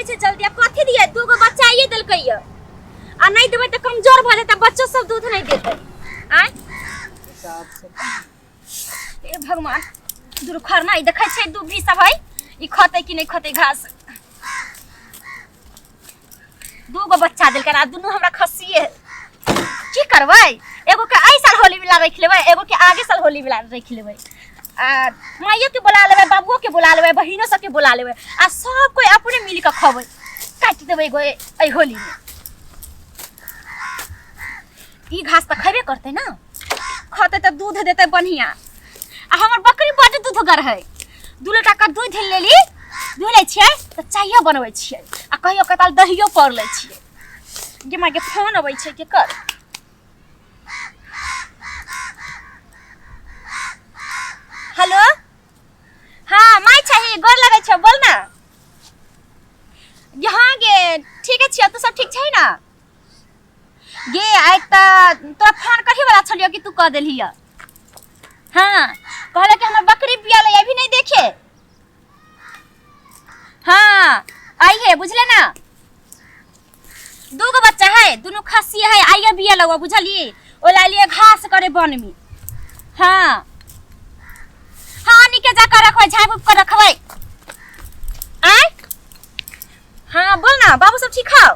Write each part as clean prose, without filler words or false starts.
छै जल्दी। आब कथी दियै? दूगो बच्चा आइए देलकै यऽ, आ नहि देबै तऽ कमजोर भऽ जेतै, बच्चो सब दूध नहि देतै। आँय ए भगवान, दुर्खर नहि देखै छै, दुभी सब है, ई खतै कि नहि खतै घास? दूगो बच्चा देलकै आ दुनू हमरा खसिए है। की करबै? एगो के एहि साल होली मिला राखि लेबै, एगो के आगे साल होली मिला राखि लेबै, आ माइयो के बोला लेबै, बाबुओ के बोला लेबै, बहिनो सबके बोला लेबै, आ सब कोई अपने मिल के खबै। काटि देबै एगो एहि होली में। ई घास तऽ खयबे करतै ना, खतै तऽ दूध देतै बढ़िया। आ हमर बकरी बड्ड दूधगर है, 2 लोटा के दूध लेली, दूध लै छियै तऽ चायो बनबै छियै, आ कहियो कताल दहियो पौर लै छियै। गे माय के फोन अबै छै, केकर? हेलो, हाँ माय छही, गोर लगै छौ, बोल ना। गे हाँ गे, ठीके छियौ, तू सब ठीक छै ना? गे आइ तऽ तोरा फोन करही वाला छलियौ कि तू कह देलही। हाँ कहले कि हमर बकरी बियाल है, अभी नहीं देखे। हाँ आई है, बुझले ना, दूगो बच्चा है, दुनू खस्सी है, आइए बिया लगो, बुझलिए? ओ ला लिए घास करे वन में। हाँ हाँ निके जाकर रखबै, झाँप उप कर रखबै। आय हाँ बोल ना, बाबू सब ठीक हौ?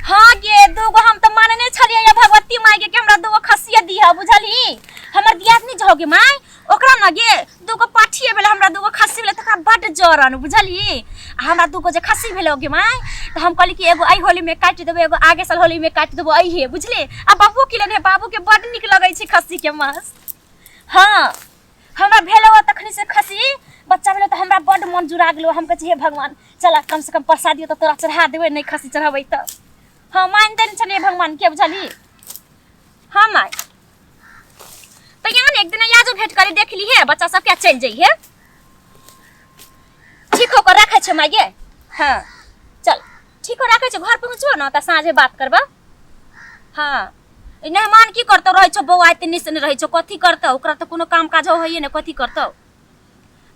हाँ गे, दूगो हम तऽ मानने छलियै या भगवती माय के कि हमरा दूगो खसिया दिह, बुझलही? हमर दियादनी जे हो गे माय, ओकरा न गे दूगो पाठिए भेलै, हमरा दूगो खस्सी भेलै तकरा बड्ड जरन, बुझलही? आ हमरा दूगो जे खस्सी भेलै गे माय, तऽ हम कहली कि एगो एहि होलीमे काटि देबै, एगो आगे साल होलीमे काटि देबो अइहे, बुझली? आ बाबुओ की लेने, बाबूके बड्ड नीक लगै छै खस्सीके मांस। हाँ हमरा भेलो हँ तखनी से खसी बच्चा भेलो तऽ हमरा बड्ड मन जुड़ा गेलो। हम कहै छी हे भगवान, चल कम से कम प्रसादियो तऽ तोरा चढ़ा देबै, नहि खसी चढ़ाबै तऽ। हाँ मान देने छलियै भगवान के, बुझलही? हाँ माय, तऽ यहाँ ने एक दिन याजो भेंट करी, देख लीहे बच्चा सबके, चलि जइहे। ठीक हो कर राखै छै माय गे। हाँ चल ठीक हो, राखै छै, घर पहुँचबो ने तऽ साँझे बात करबा। हाँ ई मेहमान की करतौ, रहै छौ बौआ एते निस नहि रहै छौ, कथी करतौ? ओकरा तऽ कोनो काम काज होइए ने, कथी करतौ?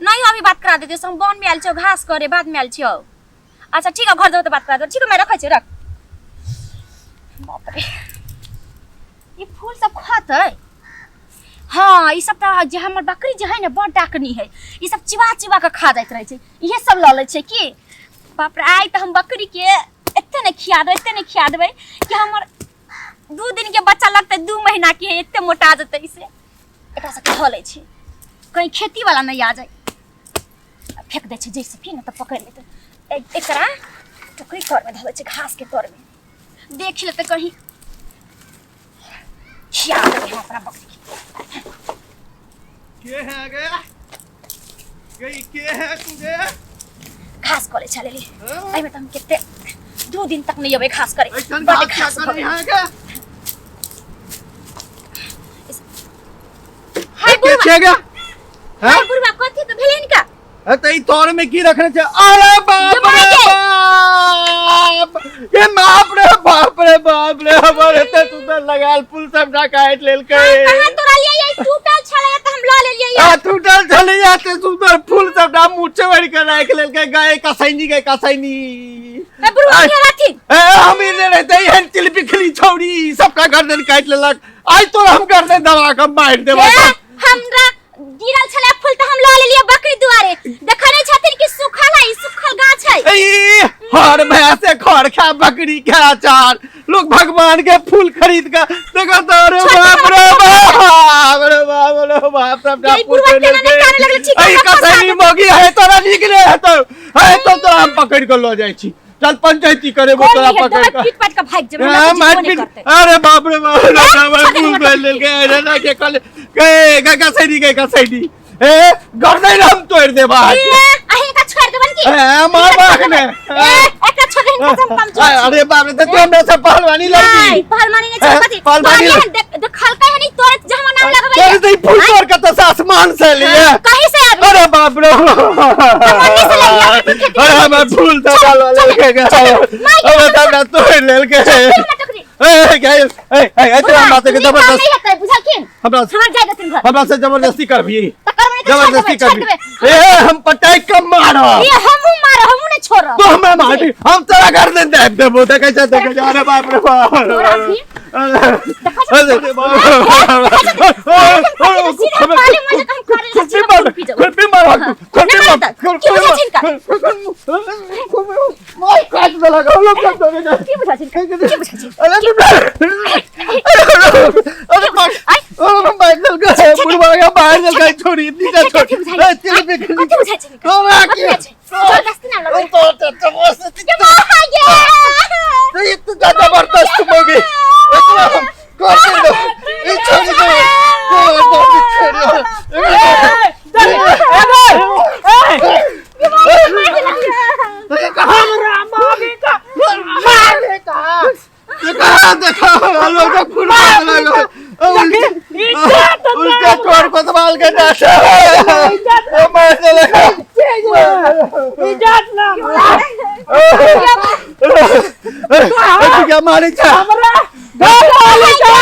नहीं अभी बात करा देते, हम वन में आयल छियौ घास करे, बाद में आयल छियौ। अच्छा ठीक है, घर जाओ तऽ बात करा दो। ठीक है मैं रखै छियौ, रख। बाप रे, ई फूल सब खतै? हाँ ई सब तऽ जे हमर बकरी जे है ने बड़ डाकनी है, ई सब चिबा चिबा के खा जाइत रहै छै, इहे सब लऽ लै छै की। बाप रे, आइ तऽ हम बकरी के एते ने खिया देबै, एते ने खिया देबै कि हमर 2 दिन के बच्चा लगतै 2 महीना के, एते मोटा जेतै। से एकरा सबके धऽ लै छी, कहीं खेती वाला नहि आ जाए। फेंक दै छै जैसे कि, नहि तऽ पकड़ि लेतै। एकरा टोकरी तर में धऽ दै छै, घास के तर में, देख लेतै कहीं। खिया देबै हम अपना बकरी के। के है गया गई, के है तू गे? घास करे छलेली। हाँ? एहिमे तऽ हम कते 2 दिन तक नहि अबै घास करे। ऐसन बड्ड घास क्या घास भऽ करे गेल। है गे? हाय के बुढ़वा। छे गे? हाय हैं? बुढ़वा, कथी तऽ भेलै हिनका? अरे त ई तोर में की रखने छे? अरे बाप जमा रे के। बाप, ये बाप रे बाप रे बाप रे, हमर एते सुंदर लगाल फूल सब काटि लेलकै। कहाँ तोरा लिए? ई टूटल छलै तऽ हम लऽ लेलियै। आ टूटल छलैया, एते सुंदर फूल सबटा मुँह भरि के राखि लेलकै। गाय कसैनी, गए कसैनी। मैं बुढ़वा के रहथिन। ए हम ई ने रहते एहन चिलपिखली छौड़ी, सबटा गर्दन काटि लेलक। आइ तोरा हम गर्दन दबा के मारि देबा। ए, हमरा गिरल छलै फूल तऽ हम लऽ लेलियै बकरी दुआरे। देखै नहि छथिन कि सूखल है, ई सूखल गाछ है। ई हर भैंसे खर खा, बकरी के अचार। लोग भगवान के फूल खरीद के देखो तो। अरे छोटे बाप रे बाप। बाप रे बाप रे बाप, सबटा ये फूल बुढ़वा तोड़ि केना लेलकै। नहि काने लगलै, ठीक है, ई हमरा कसैनी फंसा मौगी है, तोरा नीक नहि हेतौ है तो तोरा हम पकड़ के लऽ जाइ छी। चल पंचायती करेबो कोन तोरा है पकड़ दवाई के। पीट पाट के भाग जेबै, हाँ, हमरा कुछ मार नहीं पीट। करतै। अरे बाप रे बाप रे, बाप रे, छोड़ दे फूल हमर तोड़ि लेलकै। अरे ना के कहले गए गए कसैनी, गए कसैनी, ए गर्दैन हम तोड़ि देबा। ए, अहीं का छोड़ देबन की? ए मार बाख ने। ए, एकरा छोड़ दे, हिनका से हम कमजोर छी। अरे बाप रे, तू हमरा से पहलवानी लड़बी? नहीं, पहलवानी नहीं छै, ए, कथी? पहलवानी तोरा एहन देखलकै हन ई तोरे जहवा नाम लगबै। तोरे तो ई फूल तोड़ के तो आसमान से लिए। कहीं से आबी? अरे बाप रे, मम्मी से लड़िया, तू खेती अरे हमर फूल तो चल, डाल चल, लेलकै। चल, माय के अरे हमरा तोड़ लेलकै। हमरा टोकरी। ए ए ए ए ए तोरा हमरा से बुढ़ा, जबरदस्ती नहीं हेतै, बुझलखिन? हमरा हमरा जाय देथिन घर। हमरा से जबरदस्ती करबी? तऽ करबै नहि तऽ छोड़ जबरदस्ती देबै, छोड़ करबी? देबै। ए हम पटैक के मारब। ए, हमहूँ मारब, हमहूँ नहि छोड़ब। तो हमरा मारबी, हम तोरा गर्दन दाबि देबो। देखै छ, देखै छ, अरे बाप रे बाप। तोरा भी देखै छ। अरे बाप रे। सीधा पाले मजे कम करे ला सीधा खुरपी जब। खुरपी मार, खुरपी नहीं मार। मारता। की बुझा छिनका? मार काट देलक, लोग काट देलक। की बुझा छिनका? की बुझा छिनका? अरे अरे आइ। अरे मार देलक, बुढ़वा के मार देलक। छोड़ी नीचा छोड़। कथी बुझाइ? ए, तेरे पे कथी बुझाइ छिनका? तोरा कथी के बुझाइ छै? जबरदस्ती ना लगे। तो तो जबरदस्ती के मार गे। ये तो जबरदस्त होगी, एकरा हम कर दे, ई छोड़ी दे। तो छोड़ी। देखा देखा, लोग खून लगा। उल्टा चोर कोतवाल के नाशा मार देलक। इज्जत ना। तू क्या मारे छा? हमरा घर वाली का।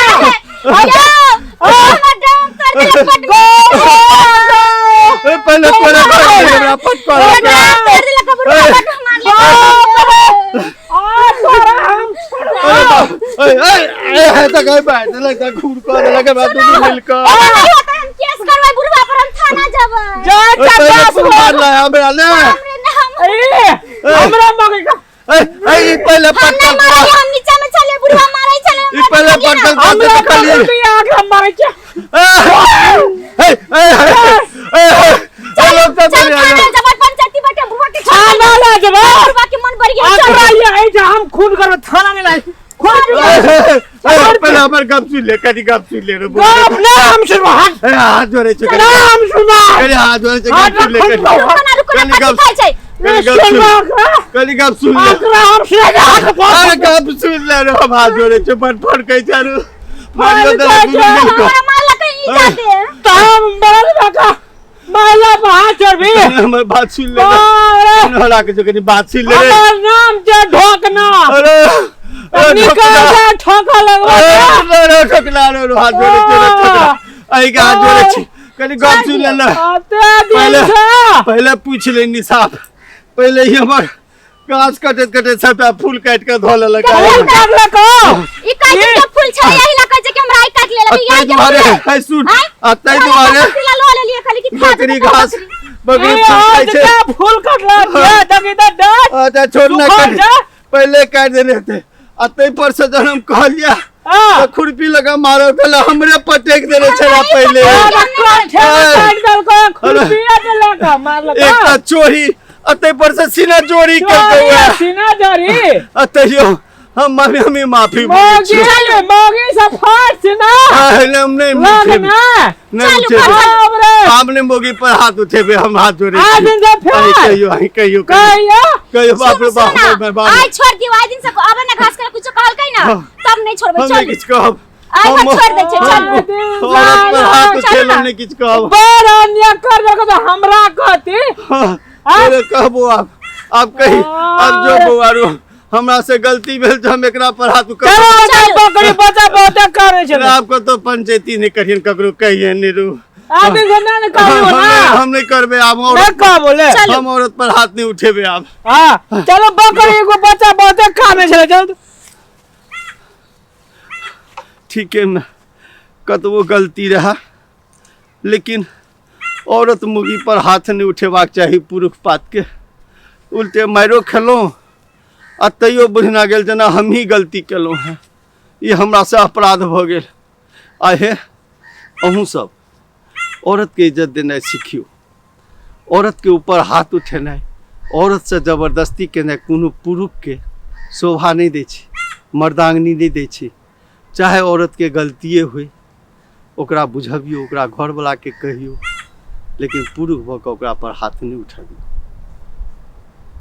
हमर डाम कर देलक पट में। पहले तोरे घर के हमरा पटको। डाम कर देलक बुढ़वा, बड मार लेलक। आ तोरा हम अरे बाप, ए ए ए, त गई बात देलक त खून कर देलक हमरा दुनू मिल के। नहीं होता, हम केस करबै बुढ़वा पर, हम थाना जेबै। जा। ए, पहले चाचा तू मारला हमरा ने। हमरे ना हम ए, हमरा मगे का। ए ए, ई पहले हम पटकल। नहीं मारे, हम नीचा में चले, बुढ़वा मारे चले। ई पहले पटकल। हमरा देखलिए। मगे आके मारे छे। ए ए ए ए ए, लोग तो चल थाना जबर, पंचायती बैठे, बुढ़वा के छोड़। थाना ला जबा। बुढ़वा के मन बढ़ गया, चल। आकरा ये ऐसा हम खून करब, थाना नहीं लाई खून। पहले हमर गप सुन ले, कनी गप सुन ले रे। गप ना हम सुनबा, हाथ ए, हाथ जोड़े छै। ना हम सुनबा। कनी हाथ जोड़े छै, गप सुन ले कनी। रुको ना, रुको ना। कनी कथी गप खाइ छै? कनी गप सुन, सुनबा ओकरा। कनी गप सुन ले। आकरा हम सुनबा, हाथ अरे गप सुन ले रे, हम हाथ जोड़े छै, बड़ फड़कै छै रे, मारियो देलक दुनू मिल कऽ। हमरा मारलक ई जाते। तो हम मरल बाका मारला पर हाथ चढ़बी? कनी हमर बात सुन ले। अरे हरा के कनी बात सुन ले रे। हमर नाम छै ढोकना। अरे अरे निकल ढोकना। जा, ठोका लगवा। अरे अरे ठोकला रे, हाथ जोड़े छै रे, ठोकला एहि के हाथ जोड़े छी, कनी गप सुन ले ना। आते दिन पहले से पहले पूछ ले निसाफ, पहले ही हमर गाछ कटैत कटैत सबटा फूल काटि के धऽ लेलक। फूल काटलक। ई काटि के फूल छै, एही ला कहै छै कि हमरा ई काटि लेलक। आ ई ताहि के दुआरे फूल है। है सुन, आँय? आ ताहि दुआरे बकरी ला लऽ लेलियै खाली कि खा। बकरी घास, बकरी ए, फूल खाइ आज छै। के फूल काटलक ये देखी त डांट। अच्छा छोड़ ना। सुखल कट छै। पहले काटि देने थे, आ ताहि पर से जहन हम कहलियै हां तऽ खुरपी लगा मारल पहले हमरे पटकि देने छला पहले। काट देलक, खुरपिया देलक, मारलक। एकटा चोरी आ ताहि पर से सीना चोरी केलकै चोरी, उएह। सीना जरी। आ तैयो हम मम्मी हमी माफी मांगै मोगी छी। मोगी से फाट सीना। आ, हम नहीं लग उठेबै। ना। नहीं चलू, उठेबै। चलू। बाप रे। हम नहीं मोगी पर हाथ उठेबै, हम हाथ जोड़ै आज छी। दिन से अहीं फेर कहियो, अहीं कहियो, कहियो। कहियो। कहियो, बाप रे बाप सुन रे ना, बाप। आइ छोड़ दियौ, आइ दिन से आबै ना घास करे, कुछो कहलकै ना हाँ। तब नहीं छोड़बै। हम नहीं चल। किछु कहब। आइ हम हम छोड़ दै छियै, चल। औरत पर हाथ चलू उठेलहुँ ना। नहि किछु कहब। बड़ अन्याय कर देलको तो हमरा कहती। हाँ, तोरे कहबो आब, आब कही, आब जो बौआरू, हमरा से गलती भेल जे हम एकरा पर हाथ चलो। कर। चलो, बकरी बचा बहुते करे छलै। आब कतौ पंचायती नहि करियन, ककरो कहियन नहि रू। आदमी से ना ने कहबो हम ना। हम नहीं करबे आब ना औरत। कहबो ले। चलू। हम औरत पर हाथ नहीं उठेबे आब। हां चलो, बकरी एगो बच्चा बहुते कामे छलै, चलो। ठीक है न, कतबो गलती रहा लेकिन औरत मुगी पर हाथ नहीं उठेबाक चाही पुरुष पात के। उल्टे मारियो खेलहुँ आ तैयो बुझना गेल जेना हमही गलती केलहुँ हेँ, ई हमरासँ अपराध भऽ गेल। आ हे अहूँ सब औरतके इज्जत देनाइ सिखियौ। औरतके ऊपर हाथ उठेनाइ, औरतसँ जबरदस्ती केनाइ कोनो पुरुषके शोभा नहि दै छै, मर्दांगनी नहि दै छै। चाहे औरतके गलतिए होइ, ओकरा बुझबियौ, ओकरा घरवलाके कहियौ, लेकिन पुरुष भऽ कऽ ओकरा पर हाथ नहि उठबियौ।